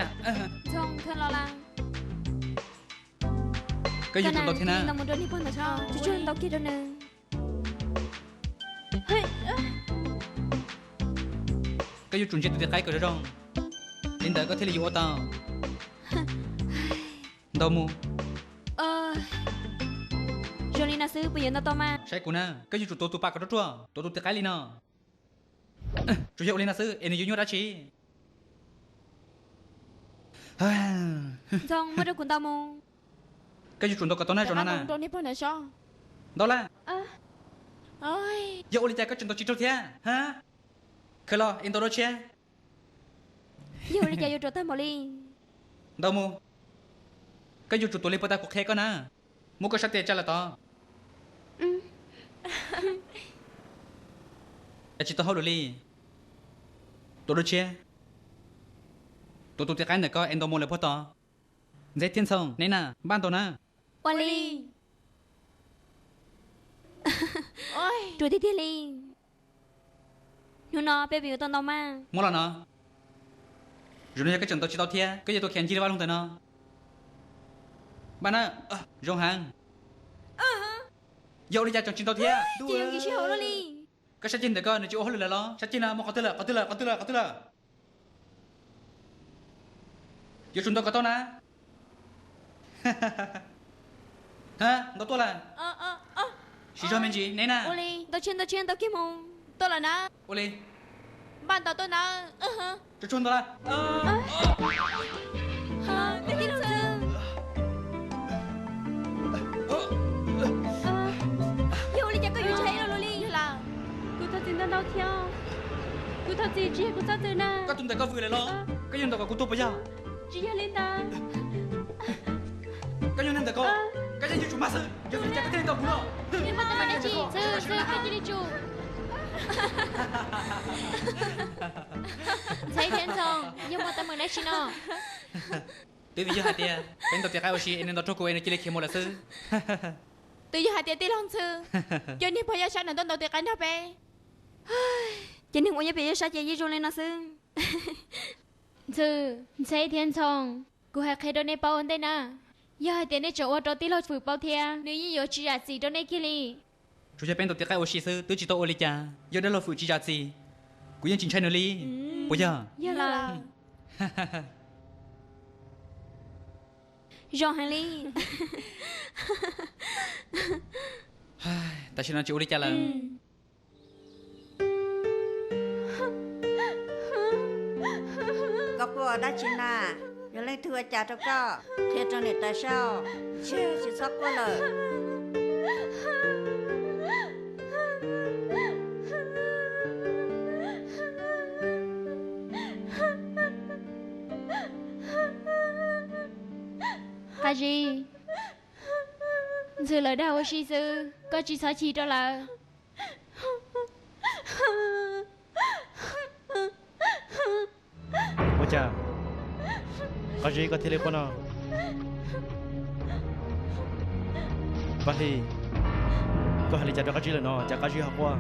Ntxhoo, kawg los lawm. Koj yuav tsum ntaus thiab na. Ntau mus rau niag pog ntawd, tsuag tsuag ntaus kiag rau nws. Koj yuav tsum ntsia tus tis qaib kom zoo zoo, li ntawd koj thiaj li yuav ua tau. Ntaus mus. Zoo li no xwb puas yuav ntaus tau mas? Saib kuv na, koj yuav tsum tuav tus pas kom ruaj ruaj, tuav tus tis qaib li no. Tsuas yog ua li no xwb es nws yuav nyuaj dab tsi? Ntxhoo, muab rau kuv ntaus mus. Koj yuav tsum ntaus kom tau na, zoo no na. Ntaus lawm. Yog ua li cas koj tseem ntaus tsis raug thiab? Khaws los es ntaus dua tshiab. Yog ua li cas yuav ruam tag npaum li? Ntaus mus. Koj yuav tsum tuav li puag ta kuv qhia koj na. Muab koj sab tes tsa lawm tod. Cas tsis tau hauj lwm li? Tuav dua tshiab. Tuav tus tis qaib ntawm koj es ntaus mus lawm puag tod. Ntxheb thiab Ntxhoo, neb na, npaj ntaus na. Ua li. Ruam tiag tiag li. Hnub no peb puas yuav tau ntaus mas? Muab los no. Zoo no yog koj tseem ntaus tsis tau thiab, koj yuav tau khiav ncig lub vaj loog ntawm no. Npaj na. Zoo heev. Yog ua li cas tseem tsis ntaus thiab? Ces yuav nkim sij hawm luaj li. Koj sab ceg ntawm koj nws tsis ua hauj lwm lawm los? Sab ceg no mus qhov twg lawm, qhov twg lawm, qhov twg lawm, qhov twg lawm? Yuav tsum ntaus kom tau na. Ha, ntaus tuaj lawm. Siv zog me ntsis neb na. Ua li, ntaus tshiab ntaus tshiab ntaus kiag mus. Tuaj lawm na. Ua li. Npaj ntaus tuaj na. Tsuag tsuag ntaus lawm. Tij laug Ntxhw. Yog ua li cas koj yuav ntshai ib lo lus li? Kuv thov txim ntau ntau thiab. Kuv thov txim, tsis yog kuv txhob txwm na. Koj tus ntawm koj vwm lawm los? Koj yuav ntaus kom kuv tuag puas yog? Tsis yog li ntawd. Koj yog neeg ntawm koj, koj yeej yuav tsum mag xwb, yog vim li cas koj thiaj li ntaus kuv no? Ntxhw, koj cia li tsum. Ntxheb thiab Ntxhoo, yog muaj teeb meem dab tsi no? Twb vim yog hais tias peb ntaus tis qaib ua si es nws ntaus raug kuv es nws cia li khiav mus lawm xwb. Twb yog hais tias tij laug Ntxhw coj niag pog Yaj Sab ntawd tuaj ntaus tis qaib nrog peb. Ces neeg ua nyob pem Yaj Sab ces yeej zoo li no xwb. Ntxhw, Ntxheb thiab Ntxhoo, kuv hais qhia rau nej paub ua ntej na, yog hais tias nej tseem ua rau tij laug Fwm paub thiab, nws yeej yuav tsis zam txim rau nej kiag li. Tsuas yog peb ntaus tis qaib ua si xwb twb tsis tau ua li cas, yog dab laug Fwm tsis zam txim, kuv yeej tsis ntshai nws li, puas yog? Yog lawm. Zoo heev li. Tam sim no tsis ua li cas lawm. Koj quaj dab tsi na? Yog leej twg ua cas rau koj, qhia rau niam tais saib, tsis txhob quaj lawm. Qab Zib, Ntxhw lawv dag ua si xwb, koj tsis txhob chim rau lawv. Ua cas Qab Zib koj thiaj li quaj no? Paj Hli, koj hais li cas rau Qab Zib lawm no, cas Qab Zib ho quaj?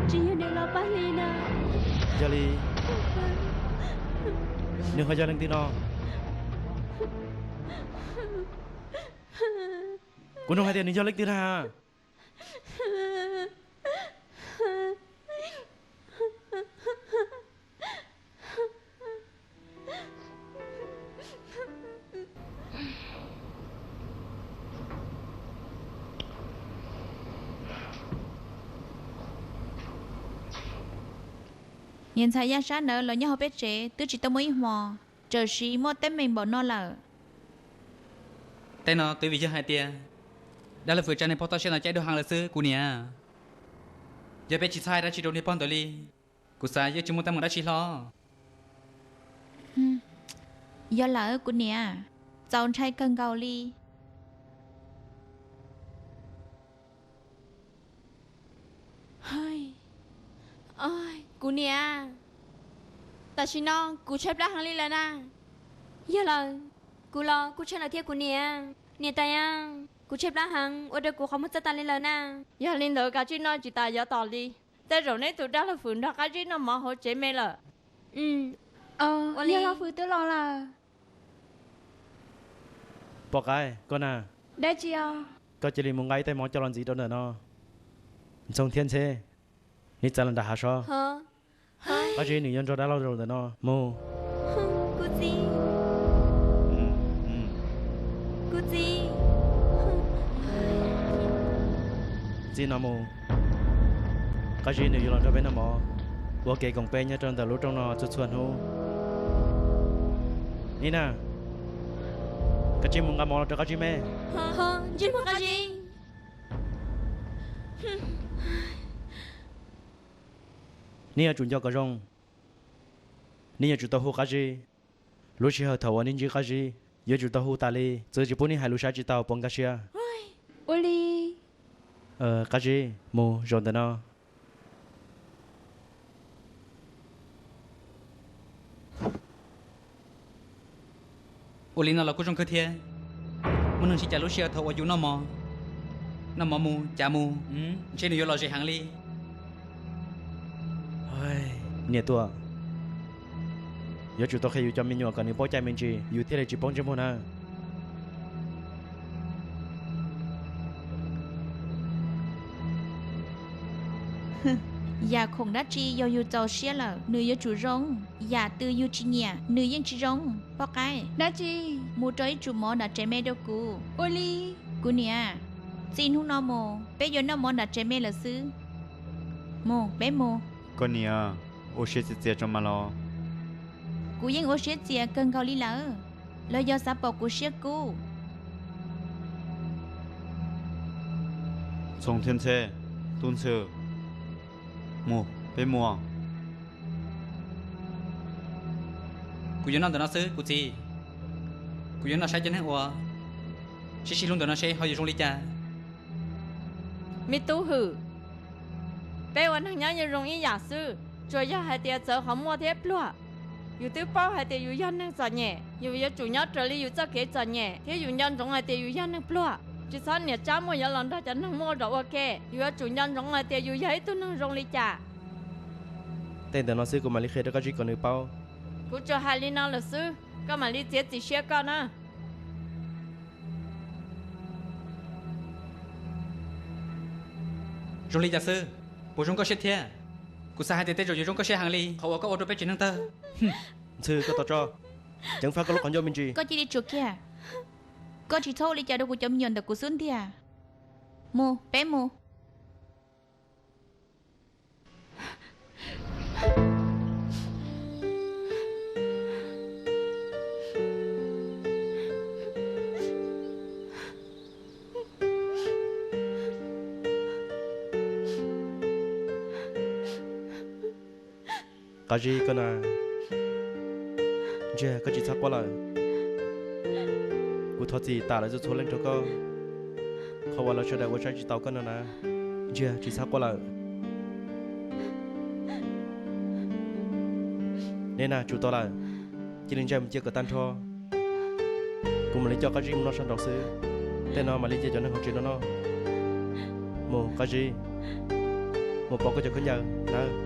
Tsis yog nws los Paj Hli na. Yog li, nws ho yog leej twg no? Kuv nug hais tias nws yog leej twg na? Niam ntxhais Yaj Sab ntawd los nyob hauv peb tsev twb tsis tau muaj ib hmos, tsawm sim muaj teeb meem npaum no lawm. Tej no twb vim yog hais tias dab laug Fwm tsa niag pog toj siab no caij dua heev lawm xwb kuv niam. Yog peb tsis txhawb dab tsi rau niag pog ntawd li, kuv xav yeej tsis muaj teeb meem dab tsi hlo. Yog lawm kuv niam, txaus ntshai kawg nkaus li. Kuv niam, tam sim no kuv tshaib plab heev li lawm na. Yog lawm, kuv los kuj tshaib lawm thiab kuv niam. Niam tais a, kuv tshaib plab heev ua rau kuv qhov muag txaj tas li lawm na. Yog li ntawd kav tsij noj tsis tas yav tom li. Tej zaum neb tus dab laug Fwm nrog Qab Zib noj mov hauv tsev me lawm. Yog laug Fwm twb los lawm. Poj qaib, koj na. Dab tsi os? Koj cia li mus nqa ib tais mov coj los ntxiv rau ntawm no. Ntxoov thiab Ntxheb, neb txav los nram hav sob. Qab Zib nws yuav nrog dab laug zaum ntawm no mus. Kuv txiv, kuv txiv, txij no mus, Qab Zib nws yuav los nrog peb noj mov, ua kev koom peb nyob rau ntawm lub rooj no txhua txhua hnub. Nina, koj cia li mus nqa mov los rau Qab Zib me. Ntsej muag Qab Zib. Neb yuav tsum nco kom zoo. Neb yuav tsum tau hu Qab Zib. Lub sij hawm thaum uas neb ntsib Qab Zib, yuav tsum tau hu tas li, txawm tsis pub neb hais lus saib tsis taus puas nkag siab. Ua li. Qab Zib, mus zaum ntawm no. Ua li no los kuj zoo kawg thiab. Muaj neeg sib cav lub sij hawm thaum uas yus noj mov, noj mov mus cav mus, ntshe nws yuav lom zem heev li. Niam Tuam, yuav tsum tau qhia yus cov me nyuam kom nws paub cai me ntsis, yus thiaj li tsis poob ntsej muag na. Yam khoom dab tsi yog yus txaus siab lawm nws yuav tsum zoo. Yam twg yus tsis nyiam nws yeej tsis zoo. Poj qaib, dab tsi? Mus rau ib tsum mov nram tsev me rau kuv. Ua li. Kuv niam, txij hnub no mus peb yuav noj mov nram tsev me lawm xwb. Mus, peb mus. Koj niam, ua siab txias txias tso mas los. Kuv yeej ua siab txias kawg nkaus li lawm, los yog xav pom kuv siab kub? Ntxhee thiab Ntxheb, Tub Ntxhw, mus, peb mus. Kuv yuav noj ntawm no xwb kuv txiv. Kuv yuav noj saib cov neeg uas sib sib hlub ntawm no seb ho yuav zoo li cas. Me tub hwm, peb ua neeg nyob yeej zoo ib yam xwb, tsuas yog hais tias txawv qhov muaj thiab pluag. Yus twb paub hais tias yus yog neeg txom nyem, yus yuav tsum nyob raws li yus txoj kev txom nyem, thiab yus nco ntsoov hais tias yus yog neeg pluag. Tsis txhob niam tsab muaj yuav los nrog cov neeg muaj zog ua ke, yus yuav tsum nco ntsoov hais tias yus yog ib tug neeg zoo li cas. Tej ntawm no xwb kuv mam li qhia rau Qab Zib kom nws paub. Kuv tsuas hais li no lawm xwb, koj mam li txiav txim siab koj na. Zoo li cas xwb? Puas zoo koj siab thiab? Kuv xav hais tias tej zaum yuav zoo koj siab heev li qhov uas koj ua rau peb tsev neeg tawg. Ntxhw, koj tos tso. Ceev faj koj lub qhov ncauj me ntsis. Koj cia li tsuam kiag. Koj tsis txhob ua li cas rau kuv cov me nyuam ntawm kuv xub ntiag. Mus, peb mus. Qab Zib, koj na, ntsiag, koj tsis txhob quaj lawm. Kuv thov txim tas lawv txhua txhua leej rau koj, qhov uas lawv sawv daws ua saib tsis taus koj no na. Ntsiag, tsis txhob quaj lawm. Neb na, tsum tau lawm, cia li ntsaj mus cia kom tag nrho. Kuv mam li coj Qab Zib mus noj sab nraud xwb, tej no mam li cia cov neeg hauv tsev no noj. Mus Qab Zib, mus pov koj cov khaub ncaws nawb.